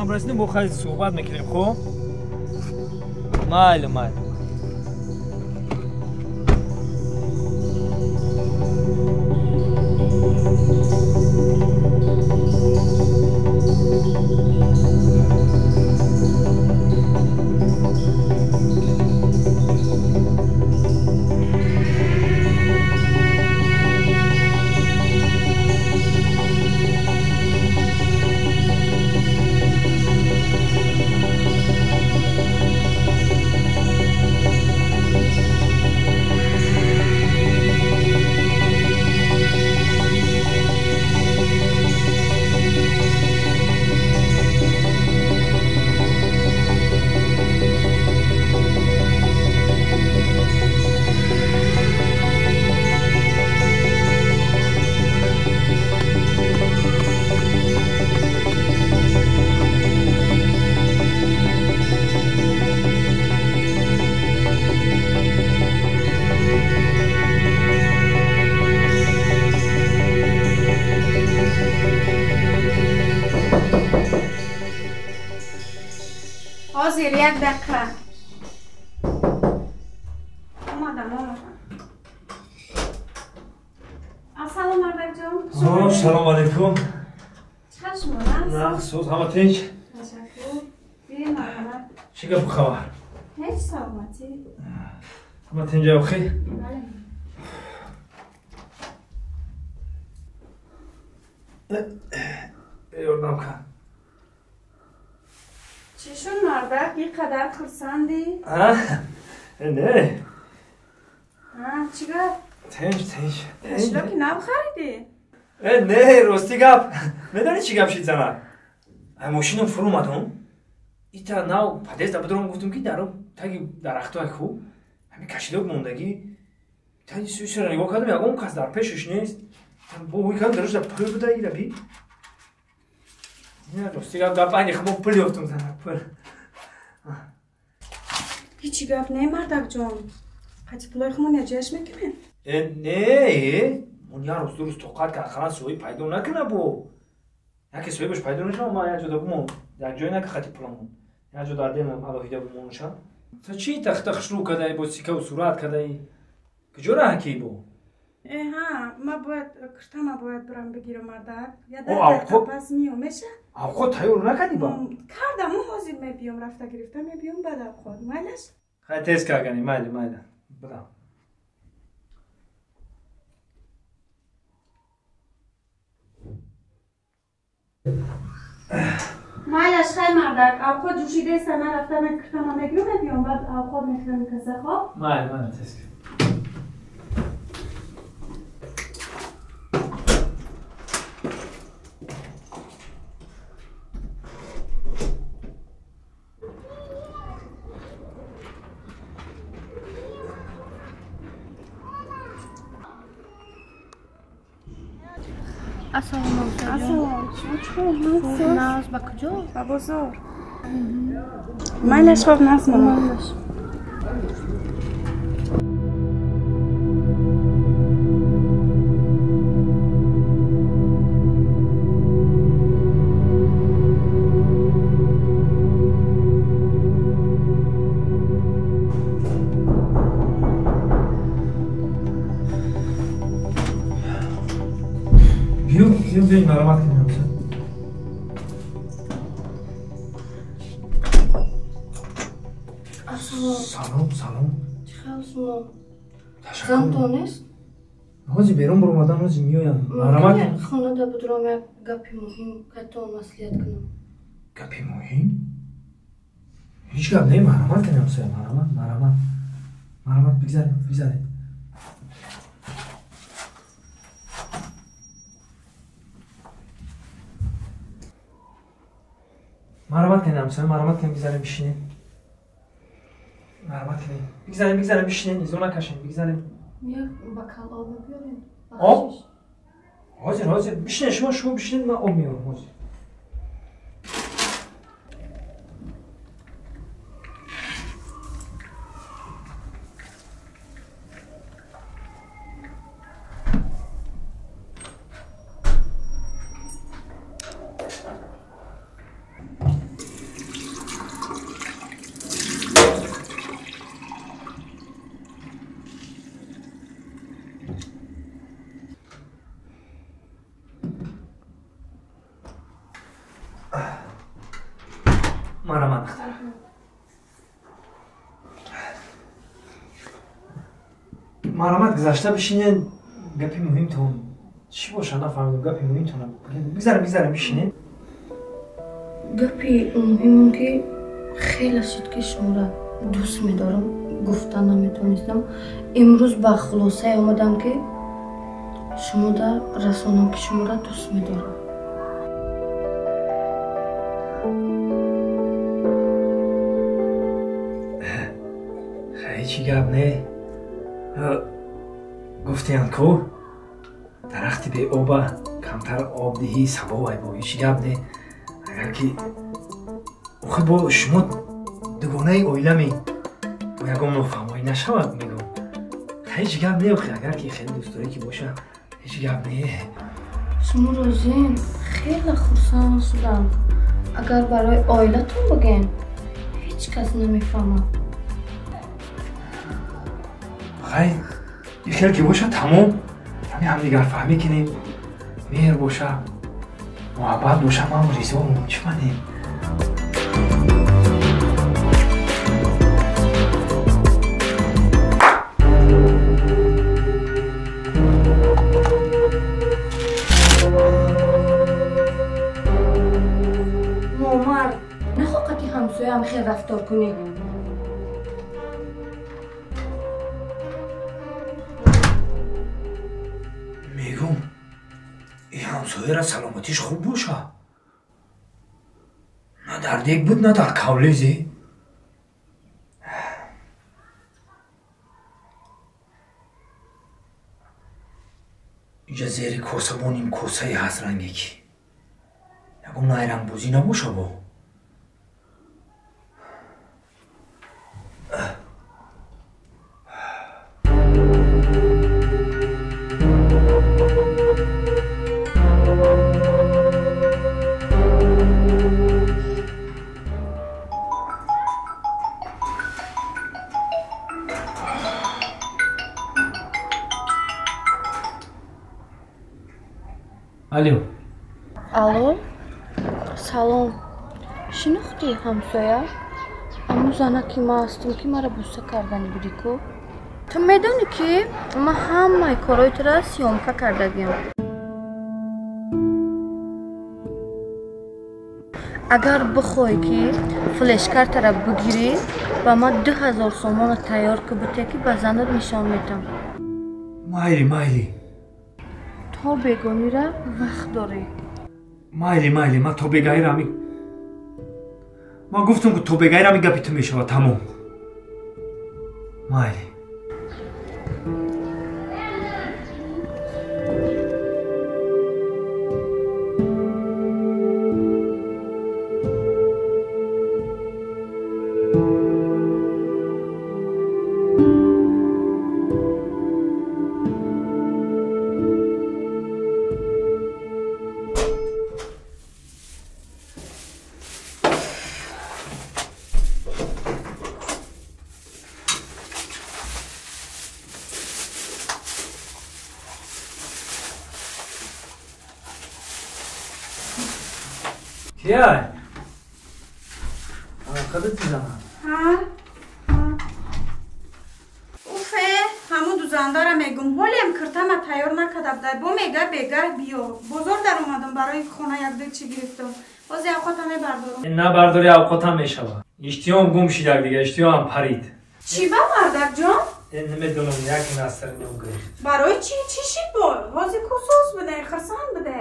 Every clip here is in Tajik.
хонам расидем, бо хай суҳбат мекунем, хоб? Майли, майли. ҳозир як дақиқа. Омадам, омадам. Ассалом мардакҷон. Салом алейкум. Чӣ хел шумо? Нағз, соз, ҳама тинч? Ташаккур. Биёед марҳамат. Чӣ гапу хабар? Ҳеҷ, саломатӣ. Ҳама тинҷа охи? Бале. Ёрдам кан. Чӣ шуд мардак, ин қадар хурсандӣ? Не. Чӣ гап? Тинч, тинч. Кошелёки нав харидӣ? Не, рости гап. Медонӣ чӣ гап шид зана? Мошинам фурӯ омадам. Ита нав подъезда бидорам, гуфтам ки даро таги дарахтои хуб ҳамин кошелёк мондагӣ. Таги сӯсера нигоҳ кардам, ягон кас дар пешаш нест. Бо ҳуй кардам, дарошда пул буда ира би. Не, рости гап, гап айни химо пул ёфтам зана, пул. Ҳечи гап не, мардакҷон. Қати пулои хумон яҷояш мекунем? Не, он як рӯз ду рӯз тоқат кард, ақаллан соҳиб пайдо накуна бо. Яке соҳибаш пайдо нашава, ман як ҷода бимон, як ҷое нака хати пуламон. Як ҷода отдельно алоҳида бимонша. Ту чӣ тахта хушрӯ кадаи, бо сикаву сурат кадаи? Куҷо раҳакӣ бо? Ҳа, ма бояд киртама бояд бирам бигирам мардак. Я даҳ дақиқа пас миём, меша? Авқот тайёр накардӣ ба? Кардам, ҳозир мебиём, рафта гирифта мебиём баъд авқот. Майлаш? Хай тез карганӣ, майли, майли. Бирам. Майлаш, хай мардак, авқот ҷӯшидаеста, ман рафта киртама мегирам, мебиём, баъд авқот мехӯрем каса, хоб? Майли, майли, тез кар. Ассалому алайкум. Ассалом. Шумо чӣ хел? Нағз, ба куҷо? Ба бозор. Майлаш, хоб, нағз монам. Биё, биёй, марҳамат кунем ҳамса. Ассалом. Салом, салом. Чӣ хел шумо? Ташаккур. Зантон нест? Ҳозир берун баромадан, ҳозир меоям. Марҳамат. Хонада будурам, як гапи муҳим катон маслиҳат кунам. Гапи муҳим? Ҳеҷ гап не, марҳамат кунем ҳамсоя, марҳамат, марҳамат. Марҳамат, бигзарем, бигзарем. Марҳамат кунед ҳамсоя, марҳамат кунед, бигзарем, бишинем. Марҳамат кунед. Бигзарем, бигзарем, бишинем, изо накашем, бигзарем. Як бокал об биёрем. Об? Ҳозир, ҳозир, бишинед, шумо, шумо бишинед, ман об меорам, ҳозир. Марҳамат, гузашта бишинед. Гапи муҳимтон чӣ боша нафаҳмидам. Гапи муҳимтон бигзарем, бигзарем, бишинед. Гапи муҳимон ки хеле шуд ки шуморо дӯст медорам, гуфта наметавонистам. Имрӯз ба хулосае омадам ки шумода расонам ки шуморо дӯст медорам. Ҳеҷ гап не. Гуфтиянд ку дарахти беоба камтар обдиҳӣ савобай бо ҳеҷ гап не. Агар ки охир бо шумо дугонаи оиламе, бо ягон нофаҳмоӣ нашавад, мегӯм. Ҳеҷ гап не охир, агар ки хеле дӯстдорӣ ки боша, ҳеҷ гап не. Шумо розием? Хеле хурсанд шудам. Агар барои оилатон бигӯем, ҳеҷ кас намефаҳмад. Хай, хел ки боша тамом, ҳами ҳамдигарфаҳмӣ кунем, меҳр боша, муҳаббат боша, ман ризоам, чӣ манем? Номард, нахоҳ ки ҳамсояам хел рафтор кунӣ. Мегум, ин ҳамсояра саломатиш хуб боша. На дар дег буд, на дар кавлезе. Инҷа зери коса бо ним косае ҳаст ранге ки. Ягон найрангбозӣ набоша бо. Алло. Алло. Салом. Шинохтӣ ҳамсоя? Аммо зана ки ман ҳастам ки маро буса кардани будӣ ку? Ту медонӣ ки ман ҳамаи корҳои туро съёмка кардагиам. Агар бихоҳӣ ки флешкартаро бигирӣ, ба ман 2000 сомона тайёр ки бите ки ба занат нишон медам. Майли, майли. То бегонира вақт дорӣ. Майли, майли, ман то бегаира ами ман гуфтам ки то бегаира ами гапи ту мешавад тамом. Майли. Кияй? Қадат зана? Ҳа? Уфе, ҳамун дузандара мегум. Ҳолиам киртама тайёр накарда будай. Бо мега бегаҳ биё. Бозор даромадам барои хона якду чӣ гирифтам. Боз авқота мебардорам. Набардори авқотам мешава. Иштиём гум шидак дига, иштиёам парид. Чӣ ба мардакҷон? Намедонам, як наср нем гирифт. Барои чӣ? Чӣ шид бо? Ҳозир кӯсоз буде, хирсанд буде.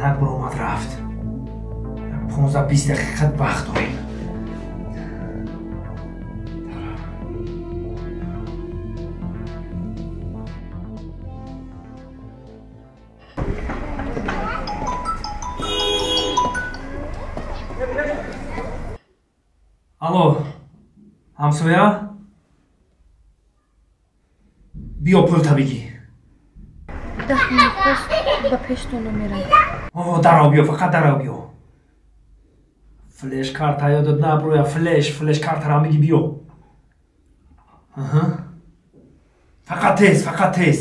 Занак баромад рафт. 15-20 дақиқа вақт дорем. Алло, ҳамсоя? Биё пулта бигӣ. 10 минут ба пештон намерам. О, дарав биё, фақат дарав биё. Флеш карта ёдат наброя, флеш картарам бигӣ биё. Аҳа. Фақат тез, фақат тез.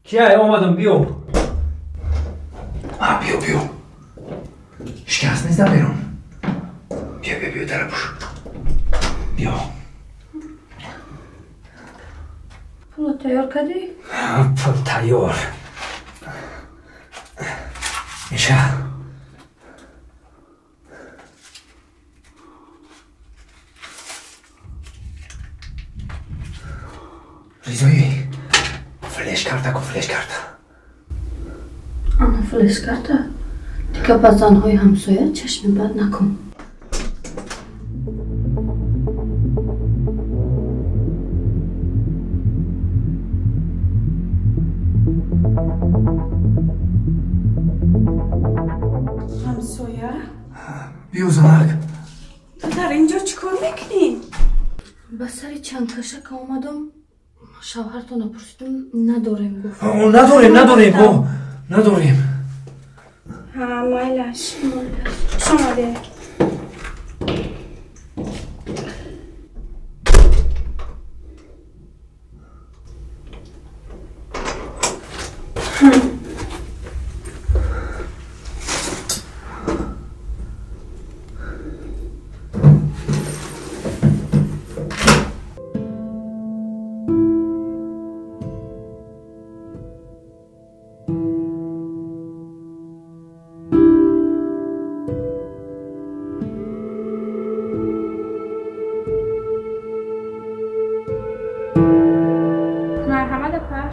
Кия, омадам, биё. Биё, биё. Шикаст нест берун. Биё, биё, биё, дара пуш. Биё. Пуло тайёр кардӣ? Пул тайёр. Миша. Ризоӣ. Флеш карта ку, флеш карта. Ана флеш карта? Дигар ба занҳои ҳамсоя чашми бад накун. Ҳамсоя? Биё занак. Ту дар ин ҷо чӣ кор мекунӣ? Ба сари чанд кашака омадам. Шавҳартонро пурсидам, надорем гуфт. Надорем, надорем, надорем. Ҳа, майлаш. Хуш омадед.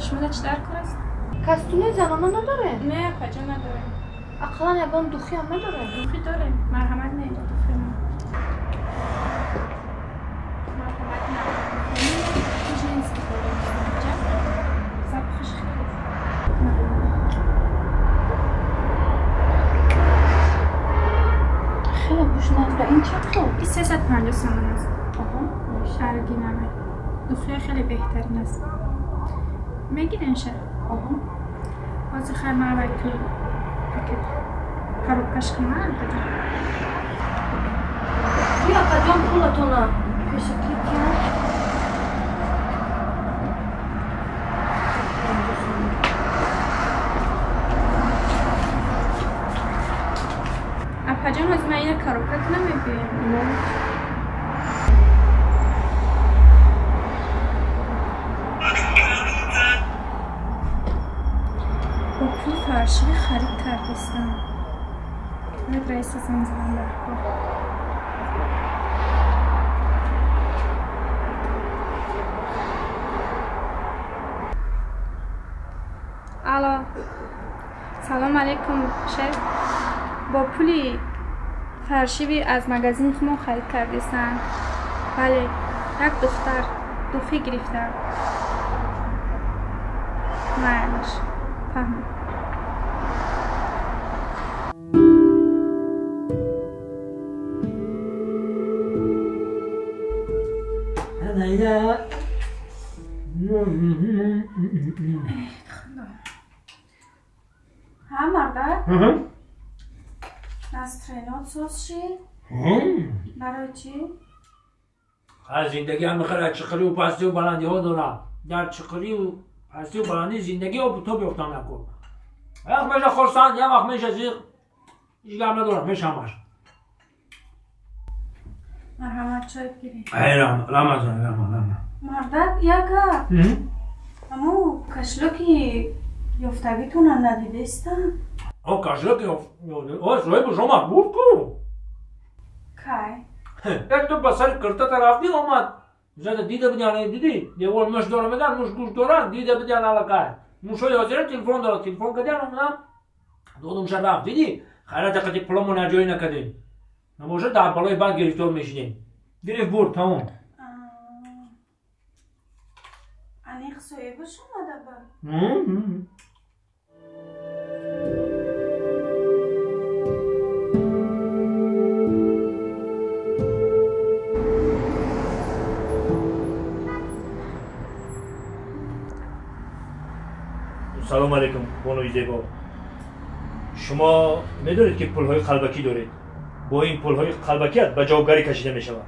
Шумо чӣ дар кор аст? Костюми занона надорем? Не, апаҷон, надорем. Ақаллан ягон духи ҳам надорем? Духи дорем. Марҳамат, не, духи ма. Марҳамат, на. Женский дорем. Запахаш хеле. Хеле бушназда. Ин чанд пул? Ин 350 сомон аст. Аҳа. Оригинал. Духи хеле беҳтарин аст. Мегирен ша? Аҳа. Ҳозир хай ман аввал ту пакет коробкаш кунам, апаҷон. Биё, апаҷон, пулатона пешакӣ кунам. Апаҷон, ҳозир ман ина коробка кунам, мебиёем. Бо пули фаршивӣ харид кардистам. Бояд раиса занг занам дар кор. Алло, салом алейкум, шеф. Бо пули фаршивӣ аз магазини худмон харид кардистам. Бале, як духтар духӣ гирифтам. Майлаш, фаҳмид. Ҳа, мардак? Настроенот соз шид? Барои чӣ? Ҳар зиндагӣ ҳам хеле чиқирию пастию баландиҳо дорад. Дар чиқирию пастию баландӣ зиндагӣ обу тоб ёфта накун. Як меша хурсанд, як вақт меша зиқ. Ҳеҷ гап надорад, мешамаш. Марҳамат, чой бигиред. Ай, Рамазон, Рамазон. Мардак, як гап. Аммо кашлоки ёфтагитонам надидестам. О, кашлоки о, соҳибаш омад, бурд ку. Кай? Як ту ба сари киртата рафтӣ, омад. Зада дида бидиан, дидӣ? Девор муш дора меган, муш гӯш дора, дида бидиан аллакай. Мушои ҳозира телефон дора, телефон кардиан, омадам. Додумша рафт, дидӣ? Хайрат қати пуламон ҷой накардем. Набошад дар балои банд гирифтор мешидем. Гирифт бурд, тамом. Аниқ соҳибаш омада буд? Салом алейкум, бонуи зебо. Шумо медонед, ки пулҳои қалбакӣ доред. Бо ин пулҳои қалбакият ба ҷавобгарӣ кашида мешавад.